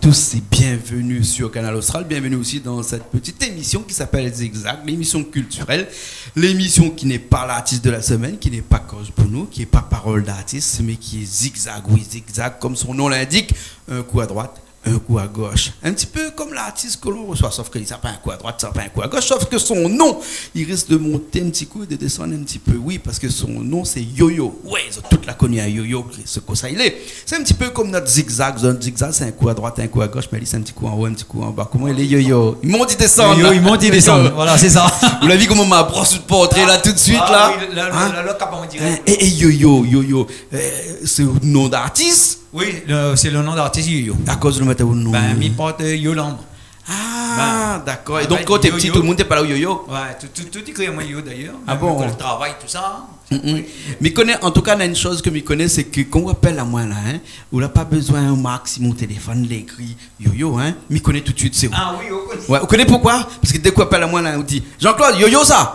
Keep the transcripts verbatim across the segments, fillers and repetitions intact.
tous et bienvenue sur Kanal Austral. Bienvenue aussi dans cette petite émission qui s'appelle Zigzag, l'émission culturelle, l'émission qui n'est pas l'artiste de la semaine, qui n'est pas Koz pou nou, qui est pas Parole d'artiste, mais qui est Zigzag. Oui, Zigzag, comme son nom l'indique, un coup à droite, un coup à gauche. Un petit peu comme l'artiste que l'on reçoit, sauf que sa pa in kou a droit, sa pa in kou a gosh, sauf que son nom, li risk de monté in ti kou é de désann in ti pé. Oui, parske son nom sé Yoyo. Ouais, zot tout la koni, in, Yoyo, sé kosa i lé. Sé in ti pé kom nout Zigzag. Nout Zigzag, sé in kou a droit, in kou a gosh, mé li sé in ti kou anlèr, in ti kou anba. Koman i lé, Yoyo ? I mont, i désann. Yoyo, i mont, i désann. Voilà, sé sa. Ou la vi koman ma bros out portré la, tout de suite, la ? Ah oui, la, la, la, la, kap an dirèk. Hein ? É, é Yoyo, Yoyo, euh, sé out nom d'artis ? Oui, le, sé le nom d'artis, Yoyo. Akoz ou la mèt out nom ? Ben, mi port, euh, Yolan. Ah, dakor. É donk, kan ou té piti, tout le moun té apèl aou Yoyo ? Ouais, tout, tout, tout i kri amoin Yoyo, dayèr. Ah bon ? Mèm pou le travay, tout sa. Mm, mm. Oui. Mi koné, an tou ka, na in shoz ke mi koné, sé ke kan ou apèl amoin la, hein, ou la pa bezoin mark si mon téléfone, lé ékri Yoyo, hein. Mi koné tout de suite sé ou. Ah oui, ou koné. Ouais, ou koné poukoué ? Parske dé k'ou apèl amoin la, ou di, Jean-Claude, Yoyo sa.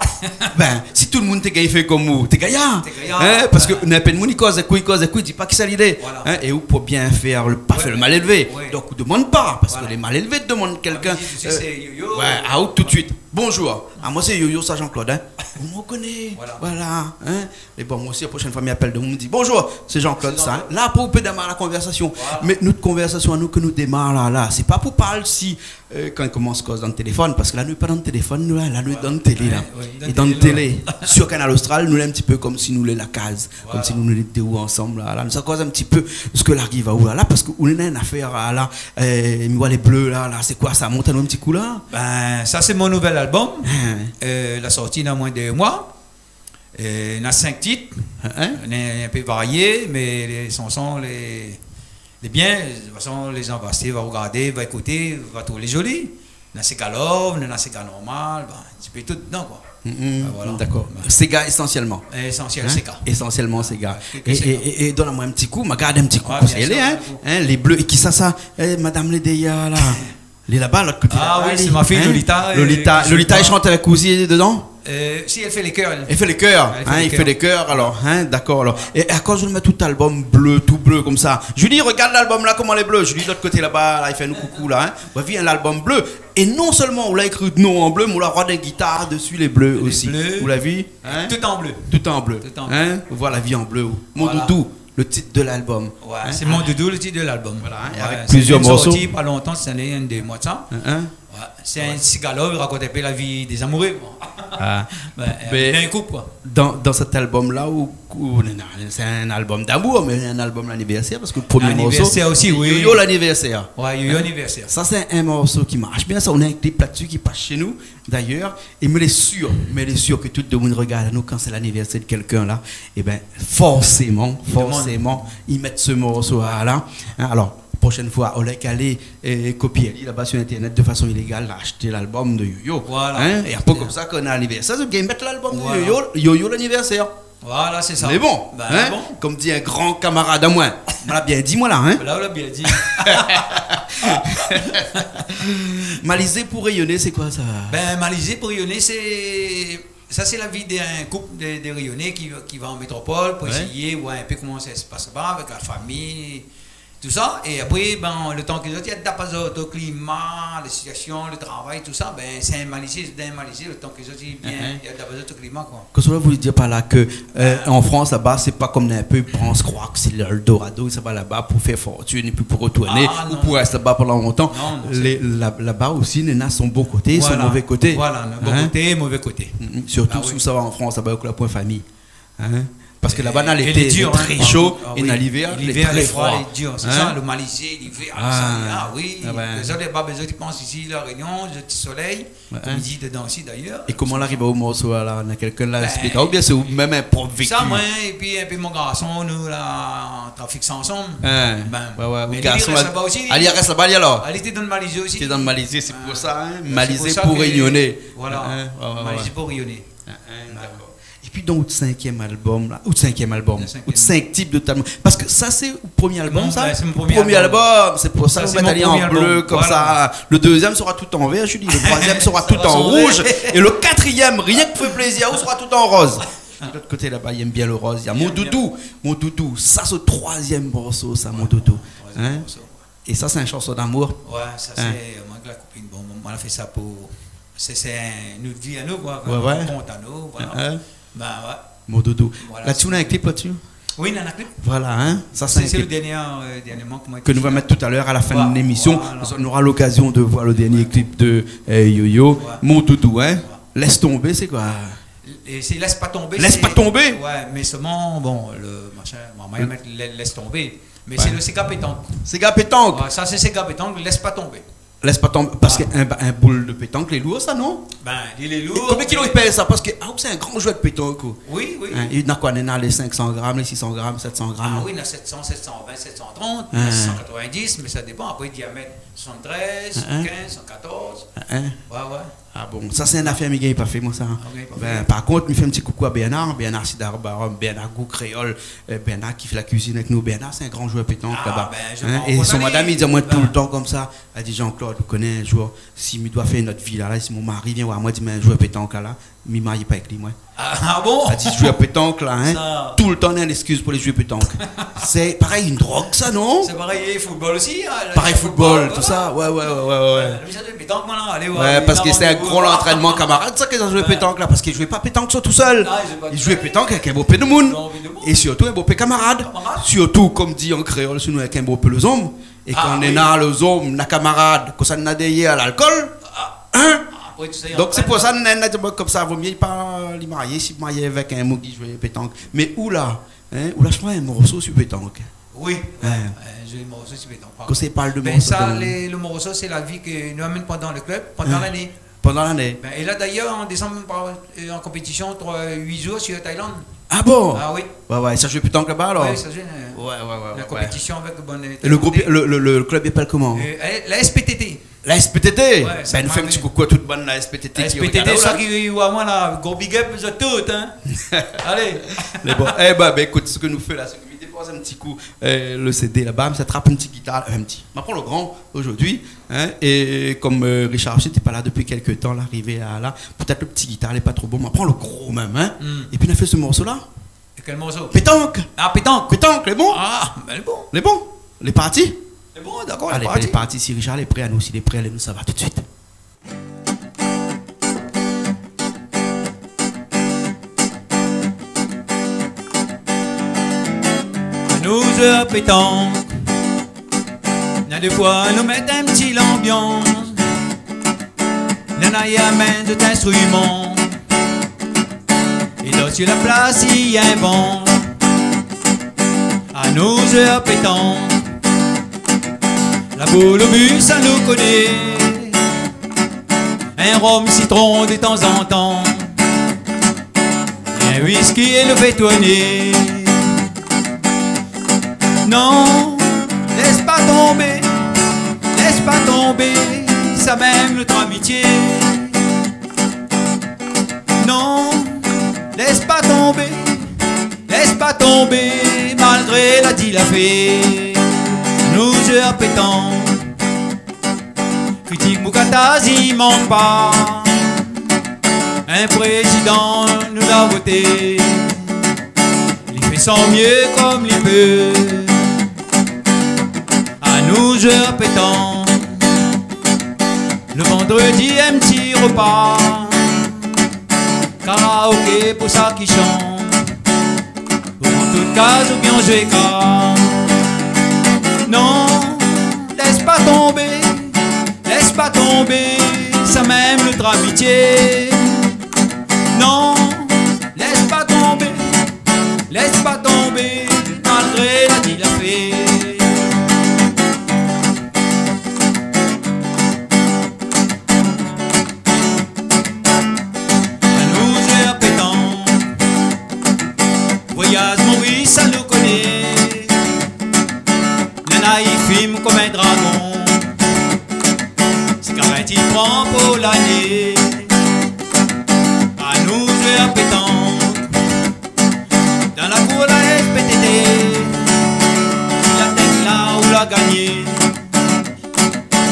Ben, si tout le moun té gingn fé kom ou, té gayar. Té gayar. Hein, parske na pèn moun i koz èk ou, i koz èk ou, i di pa kisa li lé. Voilà. Hein, é ou pou bien fé le, pa fé le mal élevé. Ouais. Donk, ou demann pa, parske lé mal élevé de demann kèlkin, euh, ouais, aou tout de suite. Bonjour. Ah, moin sé Yoyo sa, Jean-Claude, hein. Ou koné. Voilà. Voilà, hein. É bon, moin osi, la proshèn foi mi apèl demoun, mi di, bonjour, sé Jean-Claude sa, hein. La, apré, ou pé démar la konvèrsasion. Voilà. Mé nout konvèrsasion anou ke nou démar la, la, sé pa pou parl si Euh, kan i komans koz dan téléfone, parske la nou lé pa dan téléfone, nou la, la nou lé dan télé la. Ouais, ouais, dan télé, sur Kanal Austral, nou lé in ti pé kom si nou lé la kaz, kom si nou lé dé ou ansanm la, la. Nou sa koz in ti pé sak la ariv aou la, la, parske ou néna in afèr la, la, euh, mi oi lé blé la, la, sé koi sa ? Mont anou in ti kou la. Ben, sa sé mon nouvèl album. Hein. Euh, la sorti na moin dé moi. Euh, na sink tit. Hein ? Lé in pé varié, mé lé shanson lé, lé bien. De tout fason, lé zan va ashté, va rogardé, va ékouté, va trouv lé zoli. Na séga love, na séga normal, ben, in ti pé tout dedan, koi. Mm, mm, ben, voilà. Dakor. Ben. Séga ésansièlman. Ésansièl séga. Ésansièlman séga. Hein ? É, é, é, é donn amoin in ti kou, ma gard in ti kou, hein, lé blé, é kisa sa, eh, madam lé dèrièr la. Lé laba, lot koté laba, sé ma fiy, Lolita, euh, Lolita, Lolita i shant avèk ou osi dedan ? Euh, si, èl i fé lé kèr, èl. Èl i fé lé kèr, hein, i fé lé kèr, alor, hein, dakor, alor. É akoz ou la mèt tout album blé, tout blé komsa ? Julie, rogard lalbum la, koman lé blé. Julie, lot koté laba, la, i fé anou koukou la, hein. Ou la vi, in album blé. É non sèlman ou la ékri out nom an blé, mé ou la rod in gitar dési lé blé osi. Ou la vi, hein ? Tout an blé. Tout an blé. Tout an blé. Hein ? Voilà, vi an blé. Mon doudou. Le titre de l'album. Ouais, hein, sé Mon doudou, le titre de l'album. Voilà, hein, et avec plusieurs morceaux. Sé in sorti pa lontan, sa lé in dé moi de sa. Hein, hein. Ouais, sé in séga love, i rakont in pé la vi dé zamouré, koi. Ah. Ouais, mé in koup, koi. Dan, dan sèt album la, ou, ou, non, non, sé in album d'amour, mé in album lanivèrsèr, parske le promié morso, Yoyo lanivèrsèr. Anivèrsèr osi, oui. Yoyo lanivèrsèr. Ouais, Yoyo anivèrsèr. Sa sé in morso ki marsh bien, sa, ou néna in klip la-dsi ki pas shé nou. Dayèr, é mi lé sir, mi lé sir ke tout demoun i rogard anou kan sé lanivèrsèr de kèlkin la, é ben, forséman, forséman, i mèt se morso la, la. Hein, alor, proshèn foi, olèk alé, euh, kopié ali laba sur internet de fason ilégal, la ashté lalbum de Yoyo. Voilà. Hein, é apré, komsa, kan na lanivèrsèr, zot i gingn mèt lalbum de Yoyo, Yoyo lanivèrsèr. Voilà, sé sa. Mé bon, hein, kom di in gran kamarad amoin. Moin la bien di, moin la, hein. La, ou la bien di. Malisé pou rényoné, sé koi sa ? Ben, Malisé pou rényoné, sé, sa sé la vi d'in koup de, de rényoné ki, ki va an métropol pou éséyé voir in pé koman sa i pas laba avèk la fami, tout sa. É apré, ben, le tan ke zot i adapt azot o klima, la sitiasion, le travay, tout sa, ben, sé in Malisé, sé in Malisé, le tan ke zot i bien, i adapt azot o klima, koi. Kosa ou la voulu dir par la ke, euh, an Frans, laba, sé pa kom in pé, i pans kroir ke sé l'Eldorado, i sava laba pou fé fortune épi pou rotourné, ou pou rès laba pandan lontan. Ah non, non, sé... Lé, la, laba osi, néna son bon koté, son mové koté. Voilà, le bon koté, mové koté. Mm, mm. Sirtou si ou sava an Frans, laba, ou la poin fami. Hein ? Parske laba, na lété, lé dur, hein. Tré sho, é na livèr, lé tré froi. Livèr, lé froi, lé dur, sé sa, le Malisé, livèr, sa, ah oui. Lé zot lé pa bezoin, i pans isi, La Rényon, le ti solèy, kom i di dedan osi, dayèr. É koman la ariv aou morso la, na kèlkin la ésplik aou, oubien sé ou mèm in prop véki ? Sa, moin, épi, épi mon garson, nou la trafik sa ansanm. Hein. Ben, ouais, ouais, mé li, li rès laba osi, li. Ah, li rès laba, li, alor ? Ah, li té dan Malisé osi. Té dan Malisé, sé pou sa, hein. Malisé pou rényoné. Voilà. Hein, ouais, ouais, Malisé pou rényoné. Hein, hein, dakor. Épi donk, out sinkièm album la, out sinkièm album, out sink tip de album. Parske sa sé le promié album, sa. Bon, ben, sé mon promié album. Promié album, sé pou sa ou mèt ali an blé, komsa. Voilà. Le dezièm sera tout an vèr, Julie. Le troizièm sera tout an rouz. É le katrièm, rienk pou fé plézir, sera tout an roz. Lot koté laba, i èm bien le roz. Na Mon doudou, Mon doudou. Sa sé le troizièm morso, sa, Mon doudou. Hein ? É sa, sé in shanson d'amour. Ouais, sa, sé moin èk la kopine. Bon, moin la fé sa pou, sé, sé nout vi anou, koi. Ouais, ouais. Kont anou, voilà. Hein, hein. Ben ouais. Mon doudou. Voilà. La dsi, ou na in klip la dsi ? Oui, néna in klip. Voilà, hein. Sa, sé in klip. Sé, sé le dernié, euh, dernièrement, koman i di sa ? Ke nou va mèt talèr a la fin de lémisyon. Voilà, voilà. Nora lokazion de voir le dernié klip de, euh, Yoyo. Ouais. Mon doudou, hein. Ouais. Lès tonbé, sé koi ? É sé Lès pa tonbé, Lès pa tonbé. Ouais, mé solman, bon, le machin, momon i mèt Lè-, Lès tonbé. Mé sé le séga pétank. Séga pétank. Ouais, sa sé séga pétank, Lès pa tonbé. Lès pa tonbé, parske in ba-, in boul de pétank, lé lour sa, non ? Ben, li lé lour. Konbien kilo i pèz sa ? Parske, ah, ou sé in gran zouèr de pétank, ou. Oui, oui. Hein, li na koi, néna lé sink san gram, lé sis san gram, sèt san gram ? Ah oui, néna sèt san, sèt san vin, sèt san trant, néna sèt san katrovin-dis, mé sa dépan. Apré, diamèt, soixante-treize, soixante-quinze, soixante-quatorze. Hein, hein. Ouais, ouais. Ah bon, sa sé in afèr mi gingn pa fé, moin, sa. Ah, ou gingn pa fé. Ben, par kont, mi fé in ti koukou a Bernard, Bernard Sidarbarom, Bernard Gou Kréol, euh, Bernard ki fé la kuizine avèk nou. Bernard, sé in gran zouèr pétank laba. Ah ben, je vais rencontrer. Hein, é son madam i di amoin toultan konmsa, èl i di, Jean-Claude, ou koné, in zour, si mi doi fé nout vi la, la, si mon mari i vien oir amoin, di, mé in zouèr pétank la, la, mi mari pa avèk li, moin. Ah, ah bon ? Èl i di, zouèr pétank la, hein, toultan néna in éskiz pou alé zoué pétank. Sé parèy in drog, sa, non ? Sé parèy football osi, hein, parèy football, tout sa. Ouais, ouais, ouais, ouais, ouais. Li sa zoué pétank, moin la, alé oir. Ouais, parske sé in gro lantrènman kamarad, sa, ke zoué pétank la, parske zoué pa pétank sa tousèl. Ah, zoué pa tousèl. Zoué pétank avèk in bonpé de moun. Bonpé de moun. É sirtou in bonpé kamarad. Kamarad. Sirtou, konm di an kréol, si nou avèk in bonpé lé zom. É kan néna lé zom, na kamarad, konmsa néna dèrièr lalkol, hein ? Ah, apré, tu sais, donk, sé pou sa, néna, néna di amoin konmsa, vo mié pa li marié, si marié avèk in moun ki zoué pétank. Mé ou la, hein, ou la, mi kroi, in morso si pétank. Oui, ouais, in zoli morso si pétank. Kan sé pa le morso, ben sa, le morso, sé la vi ke nou amèn pandan le klub, pandan lané. Pandan lané. Ben, é la, dayèr, an désanm, nou part, euh, an konpétisyon, troi, uit zour su Thaïlande. Ah bon ? Ah oui. Ouais, ouais, sa i zoué pétank laba, alor ? Oui, sa i zoué, euh, ouais, ouais, ouais, la konpétisyon avèk le bon, euh, Thaïlandé. É le group, le, le, le, le klub i apèl koman ? Euh, la S P T T. La S P T T. Ouais, ben, sa nou fé in ti koukou a tout bann la S P T T ki rogard anou la. S P T T, sa ki oir amoin la, gro big up, zot tout, hein. Alé. Mé bon, eh ben, ben, ékout, sak nou fé la, sé ke mi dépoz in ti kou, euh, le C D laba, mi sa trap in ti gitar, euh, in ti. Ma pran le gran zordi, hein, é konm, euh, Richard osi té pa la dopi kèk tan, larivé la, la, pétèt le ti gitar lé pa tro bon, ma pran le gro mèm, hein. Hmm. Épi nou la fé se morso la. É kèl morso ? Pétank. Ah, pétank. Pétank, lé bon ? Ah, ben, lé bon. Lé bon. Lé parti. Lé bon, dakor, lé parti. Alé, ben, lé parti. Si Richard lé pré, anou osi lé pré, alé, nou sava tout de suit. Anou zoué pétank. Na dé foi nou mèt in ti lanbians. Néna i amèn zot instriman. É dan si la plas i invant. Anou zoué pétank. La boul o bu, sa nou koné. In rom sitron de tanzantan. In whisky é le fé tourné. Non, lès pa tonbé, lès pa tonbé, sa mèm nout amitié. Non, lès pa tonbé, lès pa tonbé, malgré la di la fé. Nou zoué pétank. Kritik, moukataz i mank pa. In prézidan nou la voté. Li fé son mié konm li pé. Anou zoué pétank. Le vandredi, in ti ropa. Karaoké pou sa ki shant. Ou an tout kaz oubien zoué kart. Non, lès pa tonbé, lès pa tonbé, sa mèm nout amitié. Non, lès pa tonbé, lès pa tonbé, malgré la di la fé. Anou zoué pétank. Voyaz Moris, sa nou koné. Néna i fim konm in dragon. Sigarèt i pran pou lané. Anou zoué pétank. Dan la kour la S P T T. Si la tèt la ou la gagné.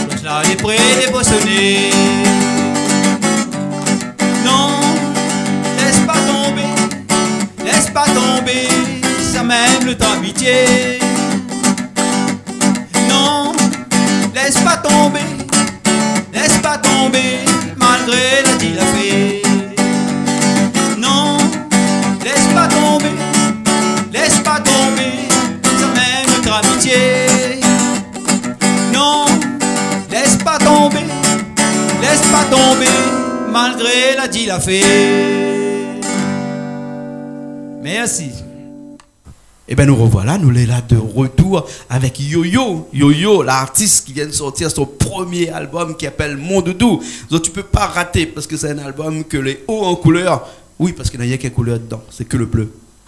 Kloch la lé pré, lé pou soné. Non, lès pa tonbé, lès pa tonbé, sa mèm nout amitié. Non, Malgré la di la fé. Mèrsi. Ében, nou rovoila, nou lé la de retour avèk Yoyo. Yoyo, l'artis ki vien de sortir son premié album ki apèl Mon Doudou. Donk, ou pé pa raté, parske sé in album ke lé o an koulèr. Oui, parske na rienk in koulèr dedan, sé ke le blé.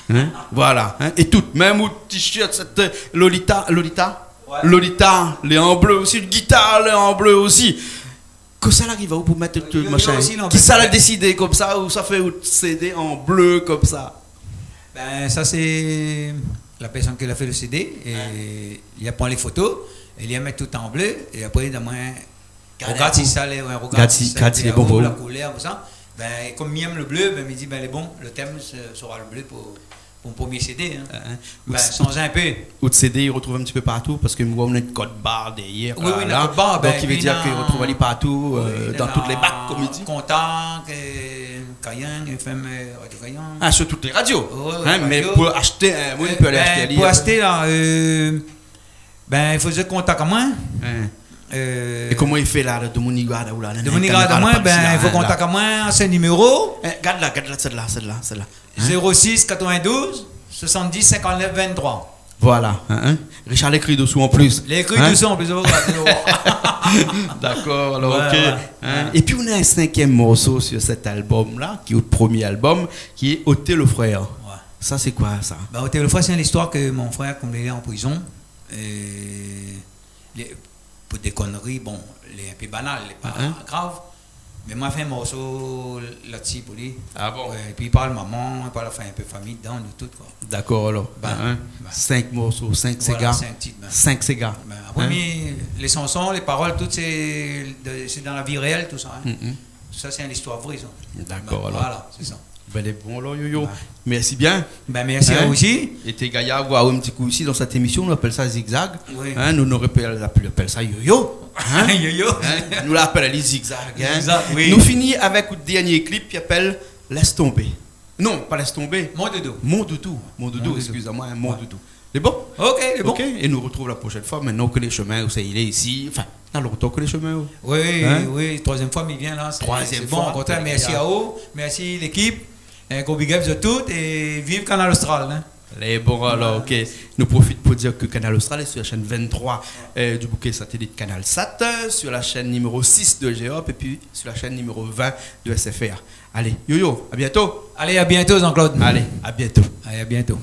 Hein ? Voilà, hein ? É tout, mèm out t-shirt, sèt, euh, Lolita, Lolita ? Ouais. Lolita, lé an blé osi, le gitar, lé an blé osi. Kosa la ariv aou pou mèt tout machin ? Kisa la désidé konmsa, ou sa fé out CD an blé konmsa ? Ben, sa sé la pèrsone ki la fé le CD, é li la pran lé foto, é li la mèt tout an blé, é apré, dan moin, regard si sa lé, ouais, regard si sa lé bon, la koulèr, tout sa. Ben, é konm mi èm le blé, ben, mi di, ben, lé bon, le tèm se-, sera le blé pou pou mon premié CD, hein. Hein, hein. Ben, out, sanz in pé. Out CD, i retrouv in ti pé partou, parske mi voi ou néna in kod bar dèrièr, oui, oui, la, na kod bar, donk, ben, i vé dir ke i retrouv ali partou, euh, dan tout lé bak, konm i di. Kontak, euh, Cayenne, F M, euh, Radio Cayenne. Ah, sur tout lé radio. Ouais, ouais, radio. Mé pou ashté, euh, oui, euh, pou ashté, ben, ashté ali, pou ashté, la, euh, ben, i fo zot kontak amoin. Hein. Euh, é koman i fé la, la, domoun i gard aou la, domoun i gard amoin, ben, i fo kontak amoin, sé le niméro. Eh, gard la, gard la, sèt-la, sèt-la, sèt-la. Hein ? Zéro six quatre-vingt-douze soixante-dix cinquante-neuf vingt-trois. Voilà, hein, hein. Richard la ékri desou an plis. Hein ? La ékri desou an plis, voilà. Dakor, alor, ouais, OK. Ouais, hein. Épi, ou néna in sinkièm morso sur sèt album-la, ki lé out premié album, ki lé Oté le frèr. Ouais. Sa, sé koi, sa ? Ben, Oté le frèr, sé in listoir ke mon frèr, konm li lé an prizon, é lé, pou dé konri, bon, lé in pé banal, lé pa grav. Mé moin la fé in morso la-dsi pou li. Ah bon ? Ouais, épi i parl momon, i parl, anfin, in pé fami dedan, nou tout, koi. Dakor, alor. Ben, hein, ben. Sink morso, sink séga. Voilà, sink tit, ben. Sink séga. Ben, apré, mi, lé shanson, lé parol, tout sé de, sé dan la vi réèl, tout sa, hein. Mm, mm. Sa, sé in listoir vré, sa. Dakor, alor. Ben, voilà, sé sa. Ben, lé bon, alor, Yoyo. Ouais. Mèrsi bien. Ben, mèrsi aou osi. Hein ? É té gayar voir in ti kou isi dan sèt émision, nou apèl sa Zigzag. Oui. Hein, nou, nou apèl, apèl sa Yoyo. Hein ? Yoyo. Hein ? Nou la apèl ali Zigzag, hein. Zigzag, oui. Nou fini avèk le dernié clip ki apèl Lès tonbé. Non, pa Lès tonbé. Mon Doudou. Mon Doudou. Mon Doudou, excuse-moi, hein, Mon Doudou. Lé bon ? OK, lé bon. OK, é nou retrouv la proshèn foi. Mintnan ou koné shomin, ou sa i lé isi. Anfin, na lontan ou koné shomin, ou. Oui, oui, troizièm foi mi vien la, sé, sé bon, o kontrèr, mèrsi aou, mèrsi lékip, in gro big up zot tout, é viv Kanal Austral, hein. Lé bon, alor, OK. Nou profit pou dir ke Kanal Austral lé sur la chaîne vingt-trois, euh, du bouquet satellite Canal Sat, sur la chaîne numéro six de Géop, épi sur la chaîne numéro vingt de S F R. Alé, Yoyo, à bientôt. Alé, à bientôt, Jean-Claude. Alé, à bientôt. Alé, à bientôt.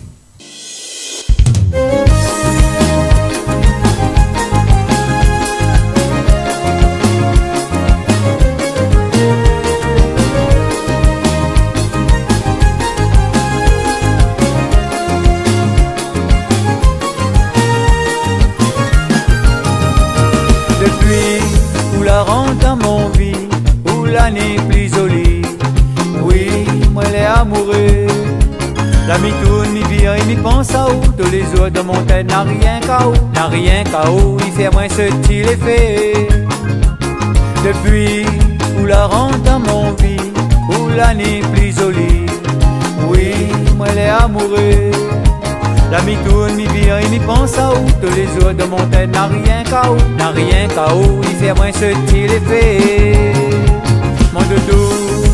Dopi ou la rant dan mon vi, ou la ni pli zoli. Oui, moin lé amouré. La mi tourn, mi vir é mi pans aou. Tou lé zour dan mon tèt, na rienk aou, na rienk aou, i fé amoin se ti léfé. Dopi ou la rant dan mon vi, ou la ni pli zoli. Oui, moin lé amouré. La mi tourn, mi vir é mi pans aou. Tou lé zour dan mon tèt, na rienk aou, na rienk aou, i fé amoin se ti léfé. Mon doudou,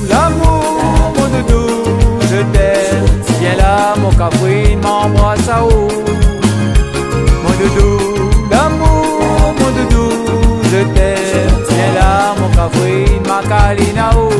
lamour, mon doudou, je t'aime. Vien la, mon kafrine, ma anbras aou. Mon doudou, lamour, mon doudou, je t'aime. Vien la, mon kafrine, ma kalin aou.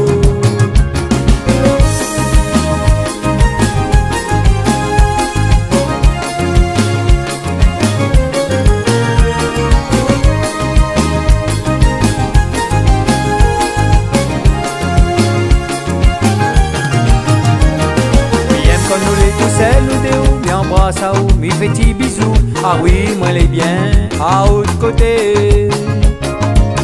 Mi èm kan nou lé tousèl, nou dé ou, mi anbras aou, mi fé ti bizou. Ah oui, moin lé bien, aou de koté.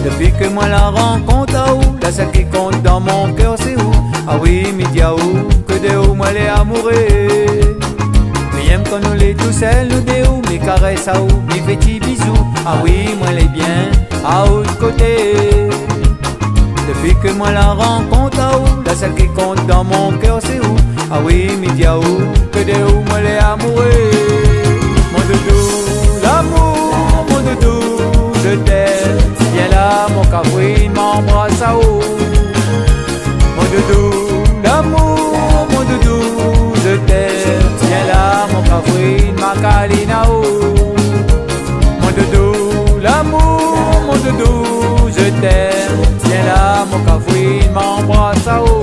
Dopi ke moin la rankont aou, la sèl ki kont dan mon kèr sé ou. Ah oui, mi di aou ke de ou moin lé amouré. Mi èm kan nou lé tousèl, nou dé ou, mi karès aou, mi fé ti bizou. Ah oui, moin lé bien, aou de koté. Dopi ke moin la rankont aou, la sèl ki kont dan mon kèr sé ou. Ah oui, mi di aou ke de ou moin lé amouré. Mon doudou, lamour, mon doudou, je t'aime. Vien la, mon kafrine, ma anbras aou. kalin aou. Mon doudou, lamour, mon doudou, je t'aime. Vien la, mon kafouine, m'anbras aou.